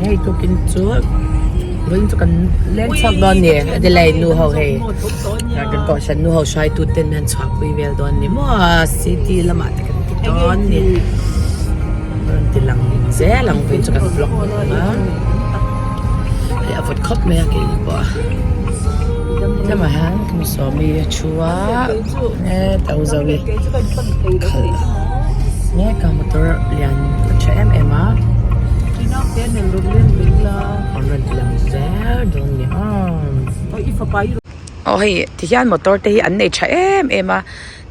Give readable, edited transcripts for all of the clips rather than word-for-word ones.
Hei tukin chu vawiin chu kan leng chhuak dawn ni Adelaide nu ho hei kan kohhran nu ho hruaitu ten an chhuahpui vel dawn ni maw city lamah te kan ti dawn ni rawn ti lang zel ang vawiin chu kan vlog ang a hei a vawt khawp mai a keini pawh tlem ah hian kum sawmi a thu a hetah u zovi khalh mek a motor lian a tha em em a an rawn ti lang zel dawn ni aw aw hei tihian motor te hi an nei tha em em a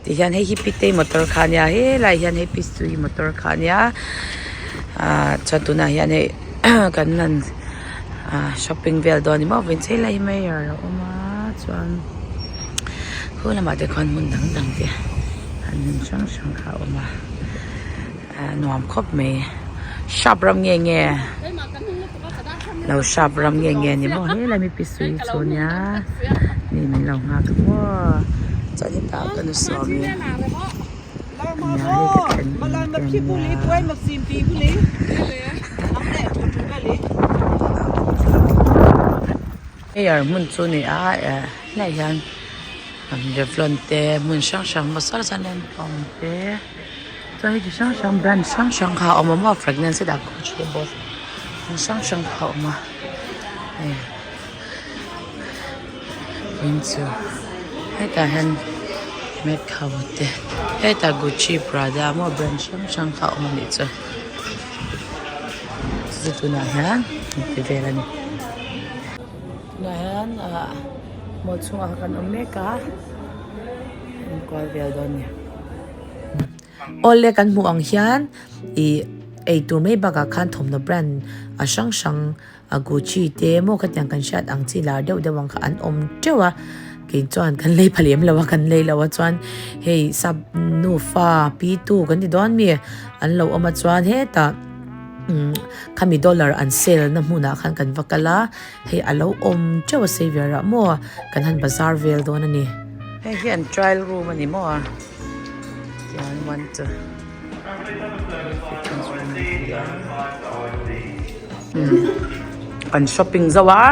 tihian hei hi pitei motor kha ania helai hian hei pisui motor kha ania ah chuan tunah hian hei kan lan ah shopping vel dawn ni maw vawiin chei lai hi mayor a awm a chuan. Khu lamah te khuan hmun dang dang te an hmun hrang hrang kha a awm a ah nuam khawp mai shop ram nge nge lo shop ram nge nge ni maw helai mi pi sui chu nia mi min lo nghak a maw chuan hetah ka nu sawm hi ania hei ka thlen in te ania. Air hmun chu ni a eh helaiah hian revlon te hmun hrang hrang maw saw chuan lampang te chuan hei chi hrang hrang brand hrang hrang kha a awm a maw fragrance te dah khawm te bawk hmun hrang hrang kha a awm a hei tin chu hetah hian mekho te hetah gucci prada maw brand hrang hrang kha a awm a nih chu chu tunah hian an ti vel a ni. Tunah hian ah mall chhungah kan awm mek a an kual vel dawn a ni. Awle kan hmuh ang hian ih eitur mai bakah khan thawmhnaw brand a hrang hrang a Gucci te maw khatiang kan hriat ang chi lar deuh deuh ang kha an awm teuh a kei chuan kan lei pha lem lo a kan lei lo a chuan hei sap nufa pi tu kan ti dawn mi an lo awm a chuan hetah. umm khami dollar an sale na hmunah khan kan va kal a hei a lo awm teuh a savior ah maw kan han bazar vel dawn a ni. Hei hi an trial room a ni maw a tian one two umm kan shopping zo a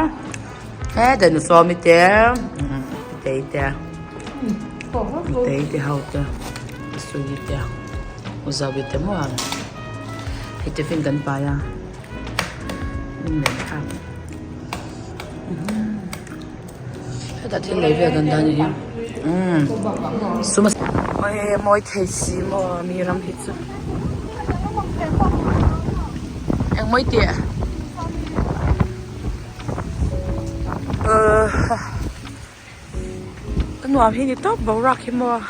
hetah nu sawmi te pitei te pitei te ho te suii te. U Zawi te maw ang hei tiffin kan pai a min nei thlak hetah thil lei vel kan dah a ni hi umm sum a awi mawi thei si maw mi ram hi chu eng mawi tih ahh. A nuam hi ni tawp boruak hi maw.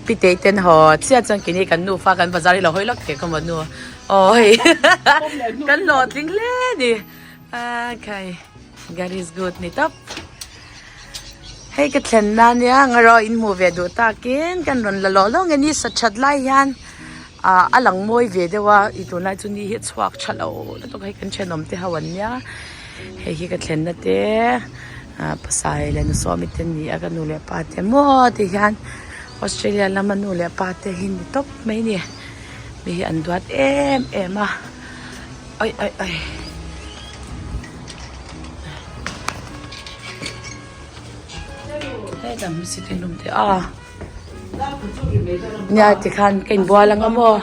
Pitei ten haw chiah chuan keini kan nufa kan bazar hi lo hawi lawk thei ka maw nu aw hei kan hlawhtling hle a ni okay God is good ni tawp hei ka thlen na nia ang erawh in hmuh ve duh takin kan rawn la lawh lawk nge ni sa that lai hian ah a lang mawi ve deuh a ih tunlai chu ni hi a chhuak tha lo lutuk a hei kan thenawm te ho an nia hei hi ka thlen na te. Ah pasai leh nusawmi te ni a ka nu leh pa te maw ti hian Australia lama nu leh pa te hi ni tawp mai a ni mi hi an duat em em a awi awi awi hetah hmun sitting room te a nia tikhan ka inbual ang a maw.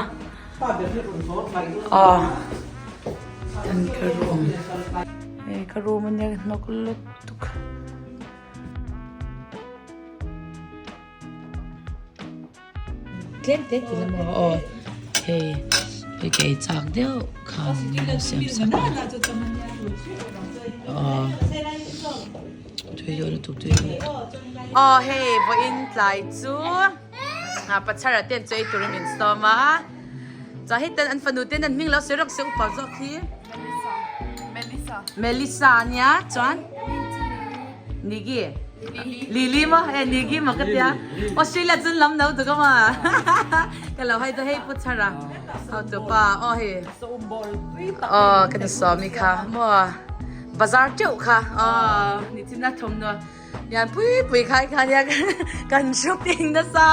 Aw kan ka room hei ka room ania hnawk lutuk tlem te ti lama aw hei. Hei ka ei chak deuh khan min lo siam sak a. Aw tui dawn lutuk tui dawn lutuk. Aw hei vawiin tlai chu Pachhara ten chu ei turin min sawm a. Chuan hei ten an fanu ten an hming lo sawi rawk se upa zawk hi. Melissa. Melissa ania chuan Nigi. Lily maw e Nigi maw ka tia. Australia chuan lam no tuk ama. Ka lo hai chu hei pu chhara. Ho tu pa aw hei. Aw ka ni sawmi kha maw. Bazar teuh kha aw ni chin a thawmhnaw lian pui pui khai kha nia kan shopping nasa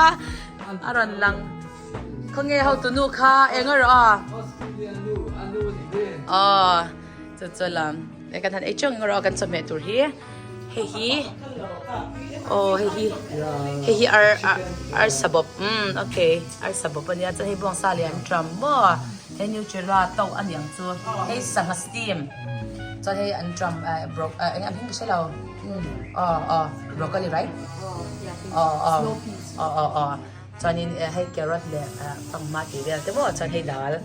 a rawn lang. Khawnge hotu nu kha eng erawh a? Aw chu chu lam e kan han ei chang erawh kan chawhmeh tur hi hei hi aw hei hi hei hi ar ar sabawp umm okay ar sabawp ania chuan hei bawngsa leh an tram maw hei nutella to a niang chu hei sangha steam chuan hei an tram eh bro eh eng a hming ka hre lo aw aw broccoli right aw aw aw aw aw. Chuanin hei carrot leh fanghma tih vel te maw chuan hei dal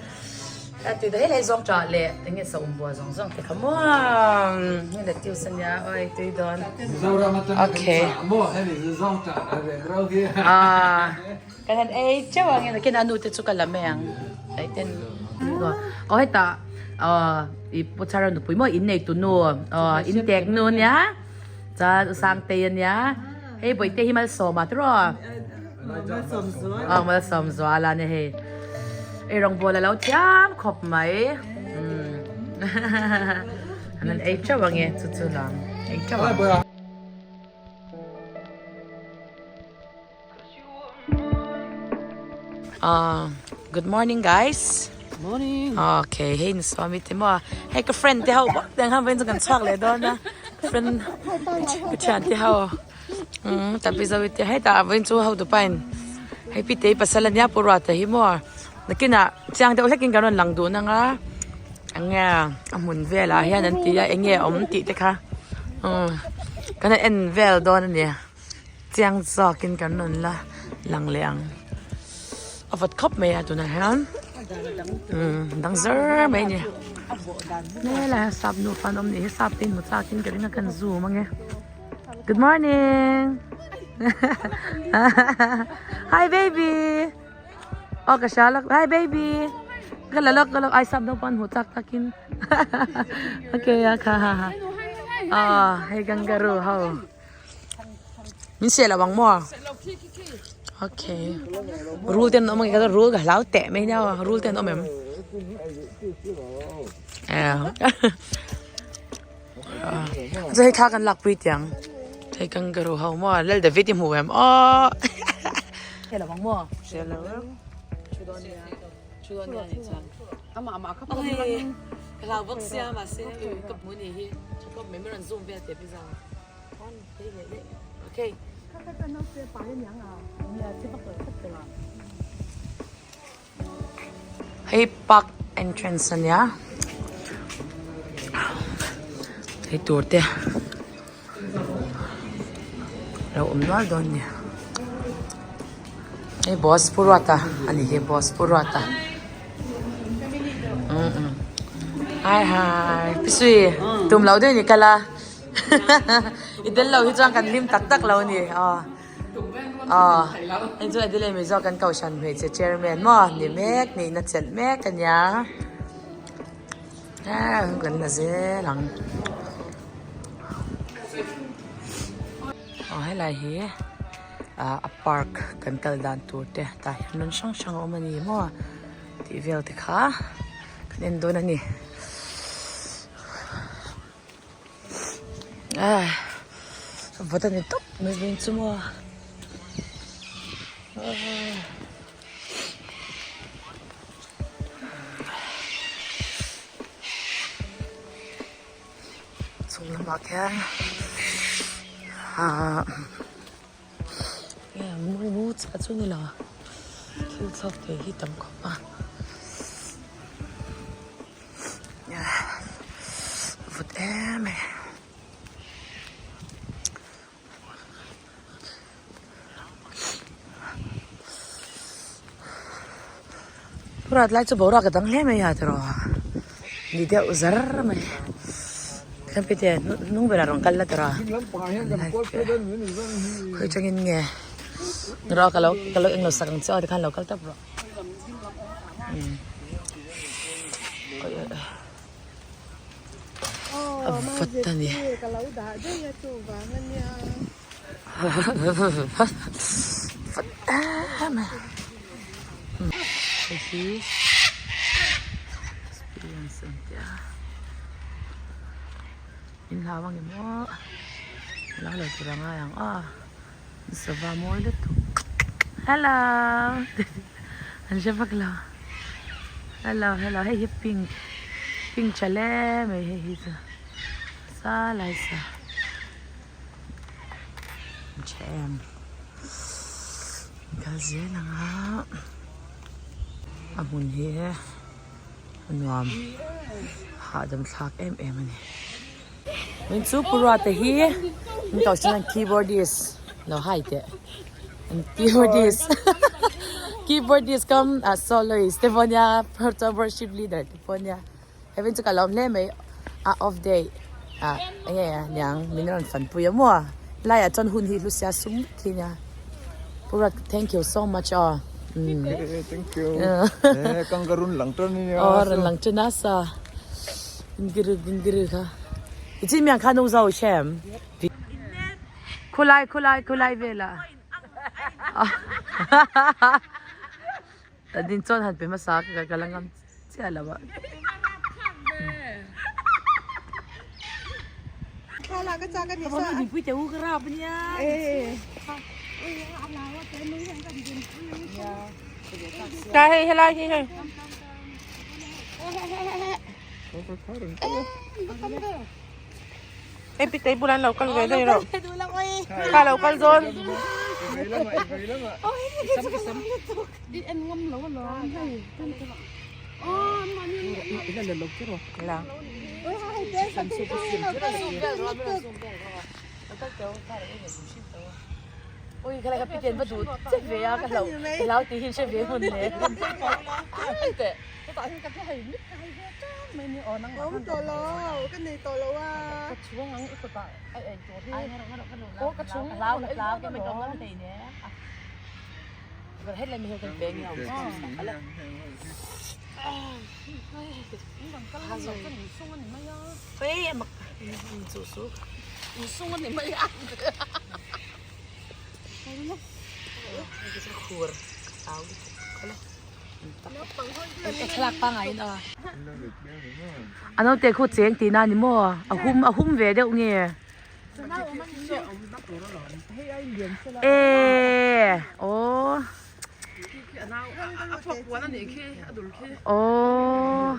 a tui ta helai zawng tah leh eng nge saum bual zawng zawng te kha maw hei lettuce ania awi tui dawn okay ah kan han ei teuh ang e nakin a nu te chu ka la mai ang hei ten aw hetah aw i pu chhara nupui maw innei tu nu aw intek nu ania. Chuan u Sangtei ania hei Bawihte hi Malsawma te rawh aw Malsawm zual a nia hei ei rawngbawl a lo thiam khawp mai an han ei teuh ange chu chu lam ei teuh ang. Ah, good morning guys. Morning. Okay, hei ni swami te mo. Hei ka friend te ho bawk teng han vain chu kan chhuak leh dawn a. Friend ka thian te ho. Um, tapi zawi te hei ta vain chu ho tu pain. Hei pi te pasal ania purwa te hi mo. Nakina chiang deuh hlekin kan rawn lang duh nang a. Enge a hmun velah hian an ti a enge awm tih te kha. Um, kan en vel dawn ania. Chiang zawkin kan rawn la lang leh ang. A vawt khawp mai a tunah hian umm dang zar mai a ni. Helai sap nufa an awm nih hi sap te inhmu chakin ka ring a kan zoom ange. Good morning! Hi baby! Aw ka hria lawk hi baby! Ka la lawk ka lawk ai sap naupang an hmuh chak takin okay a kha ha ha aw hei kangaroo ho. Min seh lo ang maw? Okay. Rul ten awm ang rul ka hlau teh mai nia rul ten awm em? Eh. Chu hei thla kan lak pui tiang. Hei kangaroo ho maw? Lal David i hmu em? Aw. Seh lo ang maw? Seh lo. Thu dawn nia. Thu dawn nia ni chuan. Ka hlau bawk sia mahse ka hmu ni hi. Tha khawp mai min rawn zoom vel teh pizza. Okay. Hei park entrance ania. Hei tur te lo awm nual dawn nia. Hei boss pu Ruata ani hi boss pu Ruata. Hi hi Pisui tum lo deuh ni kala. I tel lo hi chuan kan hlim tak tak lo a ni aw aw hei chu Adelaide Mizo kan kohhran hmeichhe chairman maw ni mek nihna chelh mek a nia ah kan la zel ang aw helai hi ah a park kan kal dan tur te tah hian rawng hrang hrang a awm a ni maw tih vel te kha kan en dawn a ni. Ah vawt a ni tawp mai veng chu maw chung lamah khian ah mu chiah chu ni lo thil thlawk thei hi tam khawp a. Vut em e. Rat lai chu boruak a dang hle mai a tiraw ni deuh zar mai kan pite hnung berah rawn kal la tiraw khawi tangin nge rawh ka lo ka lo englo sak ang che aw tikhan lo kal tawp rawh a vat a ni. Hei hi experience an tia in hlau ang em aw hlau lo tur a ngai ang aw sava mawi lutuk hello an hre vak lo hello hello hei hi pink pink tha hle mai hei hi chu sa lai sa. Tha em kal zel ang a a hmun hi a nuam hahdam thlak em em a ni tin chu pu ruata hi an koh chuan keyboardist lo hai teh an keyboardist keyboardist kam ah soloist te pawh nia worship leader te pawh nia. Heaven chu ka lawm hle mai a off day ah enge niang min rawn fan pui a maw lai ah chuan hun hi hlu sia sum vek hi nia Pu Ruat thank you so much aw umm thank you kangaroo lang tan ania aw rawn lang tan a sa gingiri gingiri kha i chin miang kha no zo shem khulai khulai khulai velah Din chuan han pe hmasa ka ka la ngam chiah lo a. Ka hei helai hi hei. Ei pitei bulan lo kal ve daih rawh. Ka lo kal dawn. Ui khalai ka piten va duh che ve a ka hlau ka hlau tih hi hre ve hmun le. Thlalak pangai in aw. A naute khu cheng tihna a ni maw? A hum a hum ve deuh nge? E aw aw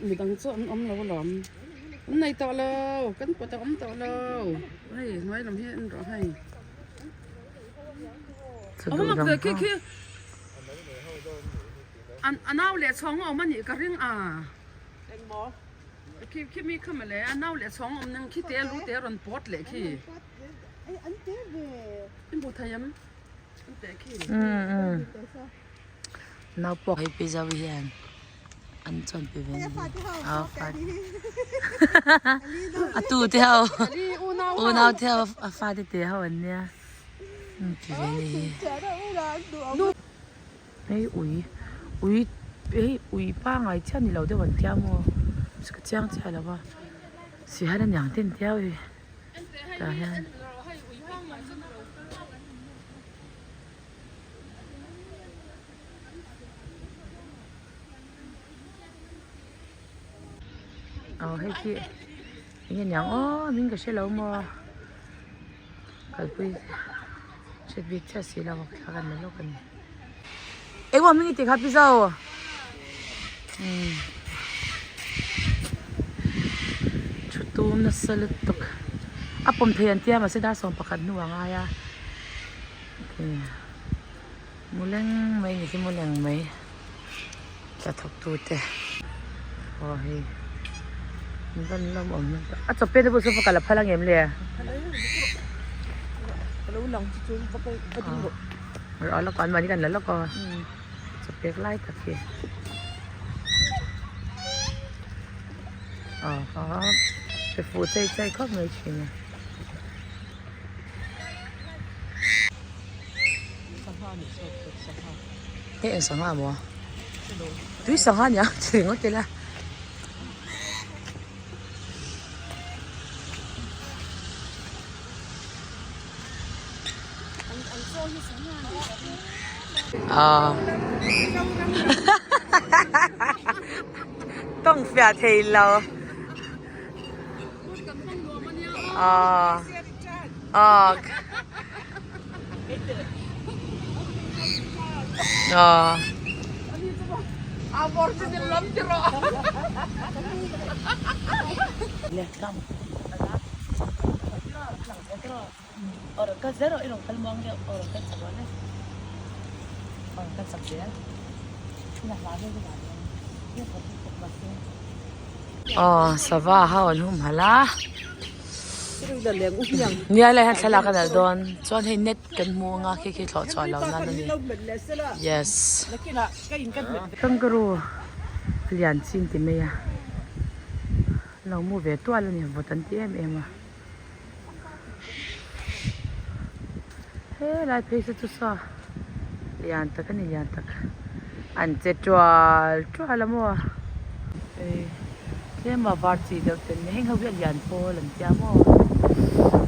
Midang chu an awm lo alawm. An nei tawh lo, kan kut a awm tawh lo. Hei hnuai lam hi en rawh hei. Awm mak ve khi khi. An a nau leh chhawng a awm a nih ka ring a. Engmaw? Khi khi mi kha mawle a nau leh chhawng a awm nang khi te lu te rawn pawt leh khi. I hmu thei em? An teh khi. Nau pawh hei pi zo hian an chuan pe ve a fa a tu te ho unau te ho a fa te te ho an nia ti ve ni hi hei ui ui hei ui pangai chiah ni lo deuh an tia maw ka chiang chiah lo va sihan aniang te an tia hei tah hian. Aw hei khi eng nge niang aw hming ka hre lo maw kalpui hriat bik chiah si lo thla kan la lawk a ni engmaw hming i tih kha pi zo umm thu tum nasa lutuk a pawm thei an tia mahse dar 11 hnuah a ngai a. Mu leng mai ni hi mu leng mai tla thawk tu te aw hei an van lawm awm a chawp pen te pawh saw kal a phal ang em le. Lo lang chu chu va kal va ding rawh. Rawh lawk an mahni kan la lawk aw. Chaw pek lai tak hi. Aw che fuh chei chei khawp mai thin a. Hei eng sangha maw? Tui sangha nia ti ringawt ila. Tawng fiah thei lo. Aw sava ho an humhalh a nia lai hian thlalak a nalh dawn chuan hei net kan hmu anga khi khi thlawh chhuah loh nan a ni yes kangaroo lian chin ti mai a lo mu ve tual a ni vawt an ti em em a. Helai phei se chu saw lian tak a ni lian tak an che tual tual a maw hei tlem a var chi deuh te heng ho hi a lian pawl an tia maw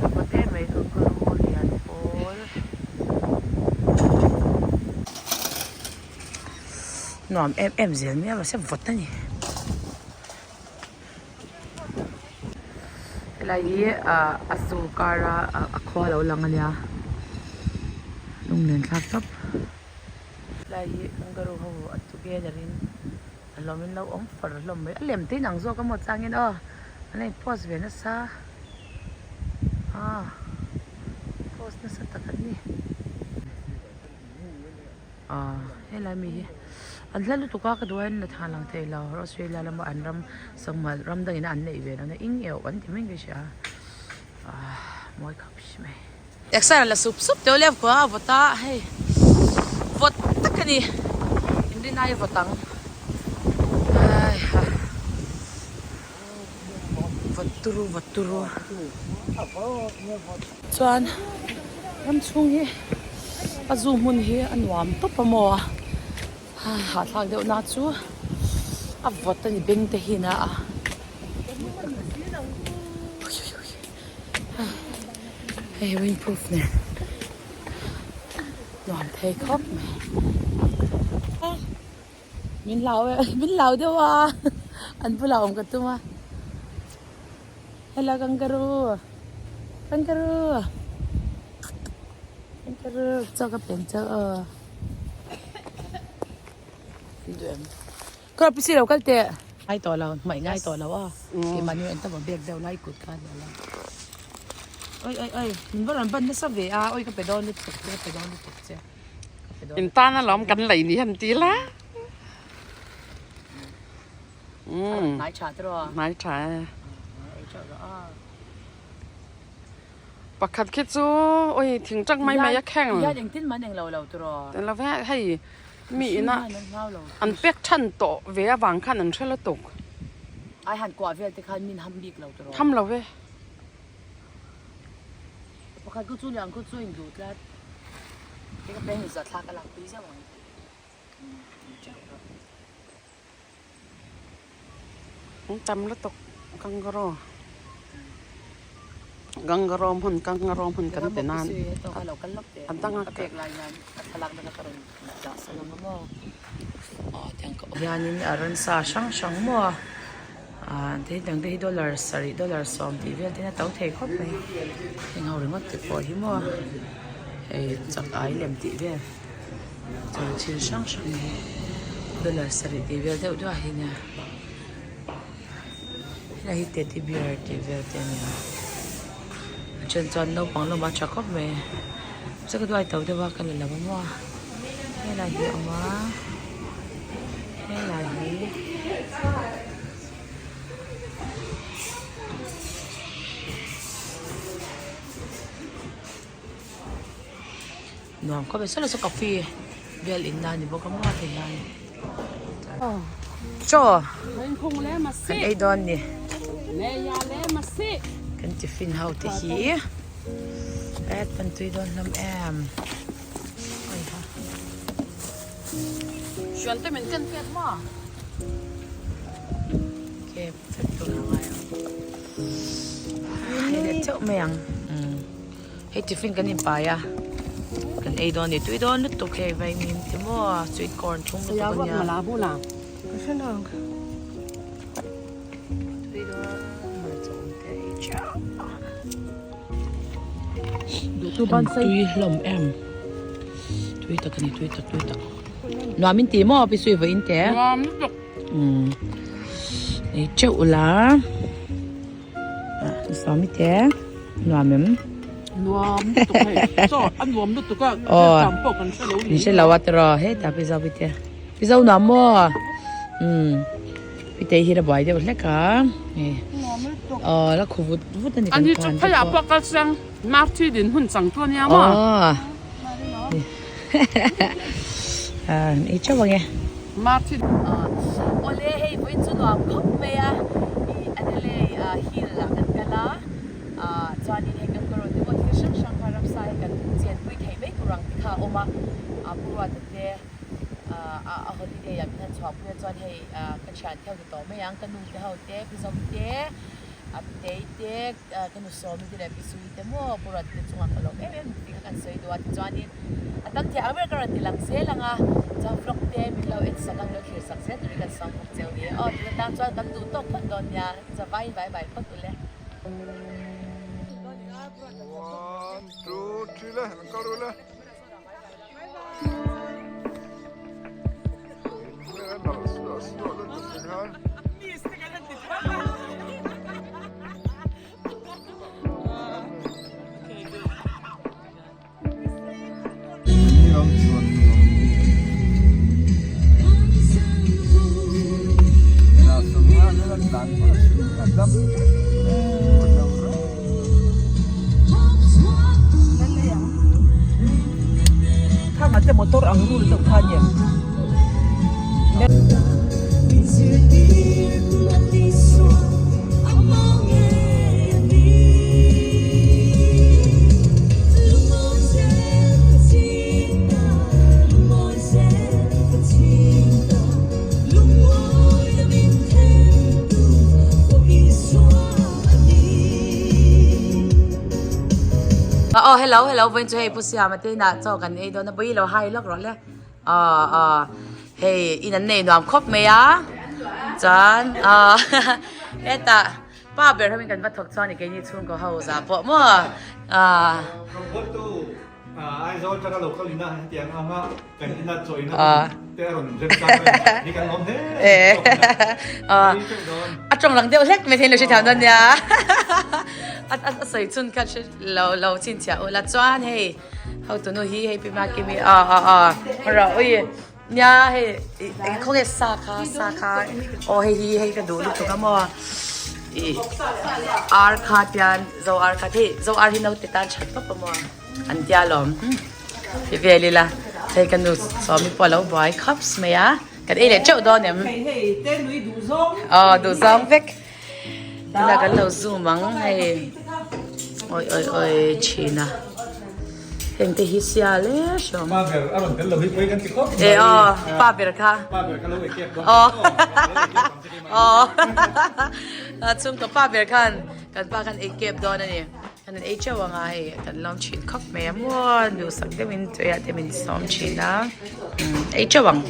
a vawt em mai kangaroo lian pawl nuam em em zel mai a mahse vawt a ni. Helai hi ah a zu kara a khua lo lang ania lunglen thlak tawp helai hi kangaroo ho a together in a hlawm in lo awm far hlawm mai a lem te in ang zawk a maw changin aw an la in post ve nasa ah post nasa tak an ni. Aaa helai mi hi an hla lutuk a ka duh aiin la thah lang thei lo Australia lama an ram sangha ram dangin an neih ve lohna ing euh an ti mai in ka hria aaa mawi khawp si mai. Exer la sup sup teuh leh khua a vawt a hei vawt tak a ni inrin ai vawt ang ai ha vawt turu vawt turu. Chuan ram chhung hi a zu hmun hi a nuam tawp a maw a hahthlak deuh na chu a vawt a ni beng te hi na a hei windproof nen nuam thei khawp mai min hlau min hlau deuh a an bulah awm ka tum a. Hello kangaroo kangaroo kangaroo chaw ka pen chaw aw kawr pisi lo kal teh ngai tawh lo hmaih ngai tawh lo aw keimahni en tawp a bag deuh lai kut kha nia la oi oi oi min va rawn ban nasa ve a oi ka pe dawn lutuk che ka pe dawn lutuk che ka pe dawn In tan alawm kan lei ni han ti la. Hnai tha te rawh. Hnai tha e. Pakhat khi chu oi thing tang mai mai a kheng. Hian engtin man englo lo te rawh. Lo ve hei mi ina an pek than tawh ve avang khan an hre lutuk. Ai han kuah vel te khan min ham bik lo te rawh. Ham lo ve. Pakhat khu chu lian khu chu in duh tlat. Te ka peng za thlak a lak pui zeuh ang. An tam lutuk kangaroo kangaroo hmun kangaroo hmun kan ti nan a dang a hianin a ransa hrang hrang maw a ah te dang te hi dollar sarih dollar sawm tih vel te hian a to thei khawp mai heng ho ringawt te pawh hi maw hei chak ai lem tih vel. Chuan thil hrang hrang hi dollar sarih tih vel deuh duah hi nia helai hi teddy bear tih vel te a ni a a then chuan naupang lawm a tha khawp mai mahse ka duai to deuh a ka la lo a maw helai hi a awm a helai hi. Nuam khawp e saw saw coffee vel in na ni bawk a maw te hian chaw kan ei dawn ni kan tiffin ho te hi et kan tui dawn hlawm em hei leh chauh mai ang. Hei tiffin kan inpai a, kan ei dawn a ni. Tui dawn lutuk hei vaimim te maw sweet corn thum lutuk a nia. Tui dawn hmarcha awm te ei teuh a. An tui hlawm em. Tui tak a ni tui tak tui tak. Nuam in ti maw pi sui vawiin te? Nuam lutuk. Umm ei teuh la. Sawmi te nuam em? Nuam lutuk hei chaw a nuam lutuk a thil tam pawh kan hre lo ni. Hre lo a tiraw hetah pi Zovi te pi Zo nuam maw umm pi tei hi la buai deuh hlek a hei aw la khu vut vut a ni kan Ani chu khan te pheiah pawh. pawh kal chiang Marthi din hun chang tu ania maw? Aw ei teuh ang e. Marthi. Awle hei vawiin chu nuam khawp mai a ih Adelaide ah hill ah kan kal a ah chuanin hei kan kawrawn te pawh thil hrang hrang kha ramsa hi kan chenpui thei mai tur ang te kha a awm a ah Pu Ruata te ah a holiday ah min han chhuahpui a chuan hei ah ka thian te ho ti tawh mai ang ka nu te ho te Pi Zawm te a Pi Tei te ka nu Sawmi te leh Pi Sui te maw Pu Ruata te chungah ka lawm em em tih kha kan sawi duh a tichuanin a tam thei ang ber ka rawn ti lang zel ang a chuan vlog te min lo en sak a min lo thlir sak zel turin kan sawm bawk cheu ni aw tuna tan chuan kan duh tawk phawt dawn nia zavaiin vai vai phawt ule. One, two, three le, an kal ru le. Thanga te motor ang rul deuh kha ania. Aw hello hello vawiin chu hei Pu Siama te inah chaw kan ei dawn a bawi lo hai lawk rawh le aw aw hei in an nei nuam khawp mai a chuan aw hetah pa ber ho in kan va thawk chuan i keini chhungkaw ho za pawh maw aw. Aizawl atanga lo kal ina hetiang anga kan ina chaw ina hun te a rawn rem chang reng hi kan lawm hle a tawng lang deuh hlek mai thei lo hre thiam dawn nia a sawi chhun kha hre lo lo chhinchhiah ula chuan hei hotunu hi hei pi Makimi a a a rawh ui nia hei khawnge sa kha sa kha aw hei hi hei ka duh lutuk a maw ih ar kha tian zo ar kha hei zo ar hi naute tan that tawp a maw an tia lawm ti vel ila hei ka nu sawmi pawh a lo buai khaps mai a kan ei leh teuh dawn em aw duh zawng vek tunah kan lo zoom ang hei awi awi awi thin a. Heng te hi sia le hrawm. Pa ber a rawn tel lo hi pawhin kan ti khawp mai. E aw, pa ber kha. Pa ber kha lo ei kep dawn. Aw. Aw. Chhungkaw pa ber khan kan pa khan ei kep dawn a ni. Kan ei teuh anga hei kan lawm thin khawp mai a maw duhsak deuhin tuiah te min sawm thin a. Ei teuh ang.